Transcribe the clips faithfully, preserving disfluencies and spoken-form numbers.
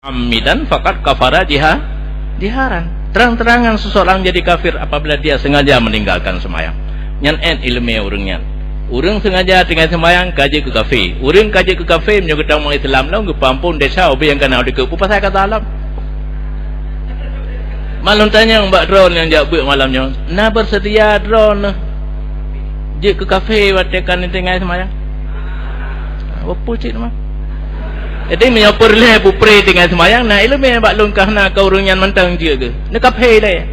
Amidan faqad kafara jiha-, jiharan. Terang-terangan seseorang jadi kafir apabila dia sengaja meninggalkan sembahyang. Nyan ét ileumèe ureuëng nyan. Ureuëng sengaja tinggai sembahyang ka jeuet keu kafé. Ureuëng ka jeuet keu kafé meunyoe geutamong Islam lom geupeuampon desya ubé nyang kana dikeue peue pasai kata lom. Malôn tanyong bak droeneuh nyang jak beuet malam nyoe, na beuseutia droeneuh jeuet keu kafé watée ka neutinggai seumayang? Beupeu cit mah. Jadi meunyoe peureulée beupré tinggai seumayang, na ileumèe bak lôn ka hana keu ureuëng nyan mantong jeuet geuh. Neukafé lé.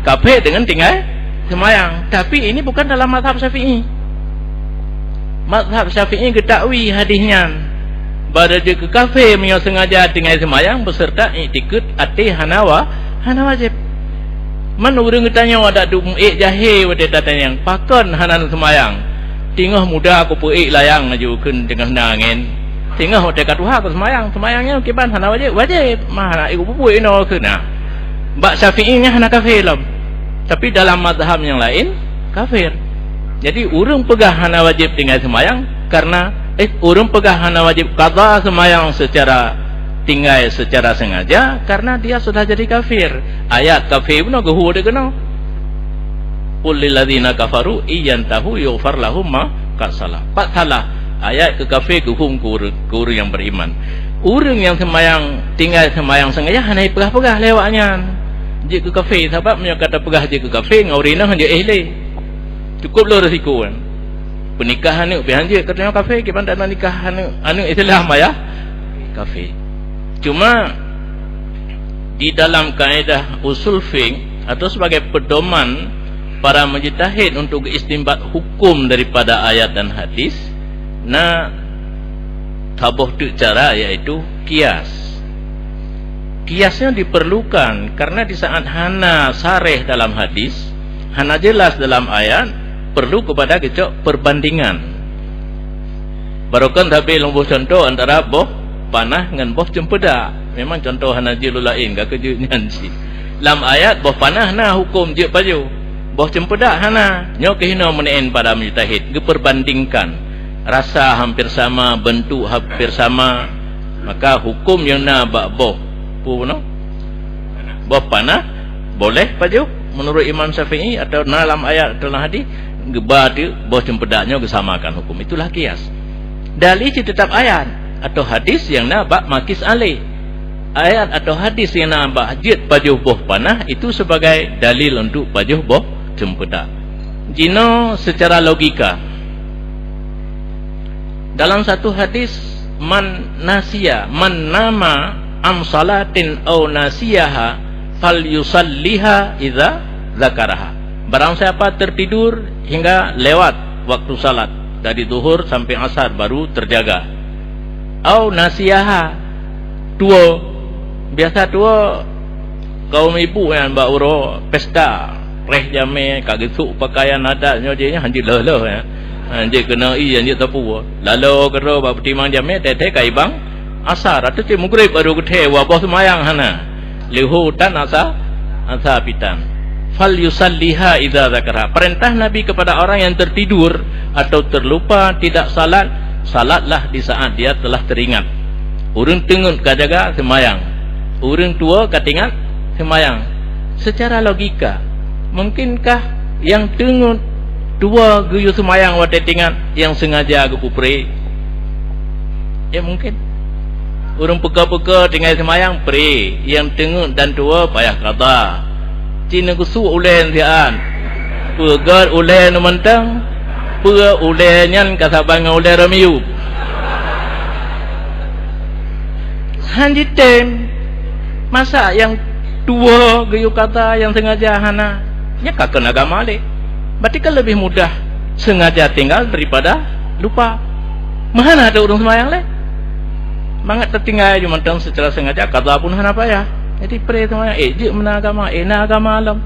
Kafé deungon tinggai seumayang. Tapi ini bukan dalam mazhab Syafi'i. Mazhab Syafi'i geutakwi hadis nyan, bahwa jeuet keu kafé meunyoe sengaja tinggai seumayang beuseurta iktikeuet até hana wa-, hana wajéb. Man ureuëng geutanyoe adak duek meuék jahé watée tatanyong, "Pakon hana neuseumayang?" "Teungoh muda kupeuék layang laju kheun teungoh na angén." Teungoh watée ka tuha keu seumayang, seumayang nyan kiban hana wajéb, wajéb. Mah hana ék kupeubuet inoe kheun na. Bak Syafi'i nyan hana kafé lom. Tapi dalam mazhab nyang laén, kafir. Jadi, ureuëng peugah hana wajéb tinggai seumayang karena, eh, ureuëng peugah hana wajéb qadha seumayang secara tinggai secara sengaja karena dia sudah jadi kafir. Ayat kafé bunoe geuhue deuh keunoe. "Qul lil ladzina kafaru in yantahu yughfar lahum ma qad salaf." Pat salah. Ayat keu kafé geuhue keu ureuëng, keu ureuëng nyang beriman. Ureuëng nyang seumayang, tinggai seumayang sengaja hana jipeugah-peugah lé awaknyan jeuet keu kafé, sabab meunyoe ka tapeugah jeuet keu kafé, ngon ureuëng inong jeuet éh lé. Cukup lôn risiko nyan. Peunikah aneuëk pih hanjeuet, katanya kafé, kiban dak na nikah aneuëk, aneuëk Islam ayah kafé. Cuma di dalam kaedah usul fiqh atau sebagai pedoman para mujtahid untuk istinbat hukum daripada ayat dan hadis, na saboh teuk cara, yaitu kias. Kiasnya diperlukan karena di saat hana sareh dalam hadis, hana jelas dalam ayat, perlu kepada geucok perbandingan. Barokon sabe lôn boh contoh antara boh panah ngon boh ceumpeudak. Memang contoh hana jeuet lôn laén, ka keujeuet nyan cit. Lam ayat boh panah na huköm jeuet pajoh. Boh ceumpeudak hana. Nyoe keuh inoe meuneu'en para mujtahid geuperbandingkan. Rasa hampir sama, bentuk hampir sama, maka huköm nyang na bak boh, peue bunoe? Boh panah boleh pajoh menurut Imam Syafi'i, atau na lam ayat atau lam hadis, geuba teuk boh ceumpeudak nyoe geusamakan huköm. Itulah kias. Dalil cit teutap ayat atau hadis nyang na bak makis aleh. Ayat atau hadis nyang na bak jeuet pajoh boh panah itu sebagai dalil untuk pajoh boh ceumpeudak. Jinoe secara logika. Dalam satu hadis, "Man nasiya, man nama am salatin au nasiyaha, fal yusalliha idza zakaraha." Barang siapa tertidur hingga lewat waktu salat, dari zuhur sampai asar baru terjaga. Au nasiyaha, tuwo. Biasa tuwo kaum ibu nyan bak uroe pesta, reh jamé, ka geusok pakaian adat nyoe jih nyan, hanjeuet lheueh-lheueh nyan. Hanjeuet keunoe ie, hanjeuet teupeu. Laloe keudroe bak peutimang jamé, teuh-teuh ka ibang asar, ateueh cit mugreb baru geuthée, wah boh seumayang hana. Leuho tan asa, asa pitan. "Fal yusalliha idza zakaraha." Perintah Nabi kepada orang yang tertidur atau terlupa tidak salat, salatlah di saat dia telah teringat. Ureuëng teungeut ka jaga, seumayang. Ureuëng tuwo ka teuingat, seumayang. Secara logika, mungkinkah nyang teungeut tuwo geuyue seumayang watée teuingat nyang sengaja geupeupré? Ya, mungkin. Ureuëng peuko-peuko tinggai seumayang pré, nyang teungeut dan tuwo payah qadha. Cit neugeusu ulée siat. Peugét ulée nyoe mantong, peue ulée nyan ka saban ngon ulée ramiyueb. Han jitem. Masa nyang tuwo geuyue qadha, nyang sengaja hana? Nyan ka keu agama lé. Berarti kan lebih mudah sengaja tinggal daripada lupa. Meuhana teu ureuëng seumayang lé. Mangat teutinggai ju mantong secara sengaja, qadha pun hana payah. Jadi pré seumayang, eh, jeuet meunan agama, eh, na agama lom.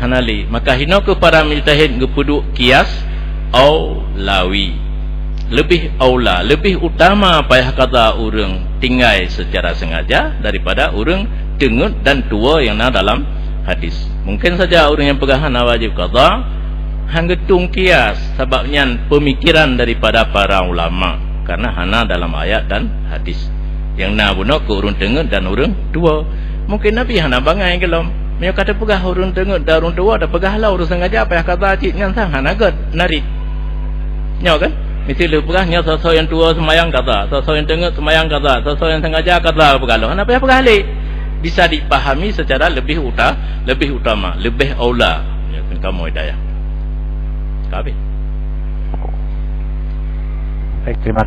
Hana lé. Maka hinoe keuh para mujtahid geupeuduek kias aulawi. Lebih aula, lebih utama payah qadha ureuëng tinggai secara sengaja daripada ureuëng teungeut dan tuwo nyang na dalam hadis. Mungkin saja ureuëng nyang peugah hana wajéb qadha, han geutung kias, sabab nyan peumikiran daripada para ulama, karena hana dalam ayat dan hadis. Nyang na bunoe keu ureuëng teungeut dan ureuëng tuwoe. Mungken Nabi hana bangai gohlom. Meunyoe ka teupeugah ureuëng teungeut dan ureuëng tuwoe, teupeugah lom ureuëng sengaja payah kaza cit, nyan sang hana gét narit. Nyoe kan? Mesti lheueh peugah nyoe soe-soe nyang tuwoe seumayang kaza, soe-soe nyang teungeut seumayang kaza, soe-soe nyang sengaja kaza peugah lom. Hana payah peugah lé. Bisa dipahami secara lebih uta-, lebih utama, lebih aula. Ya, kan kamoe hidayah. Ka habéh. Baik, terima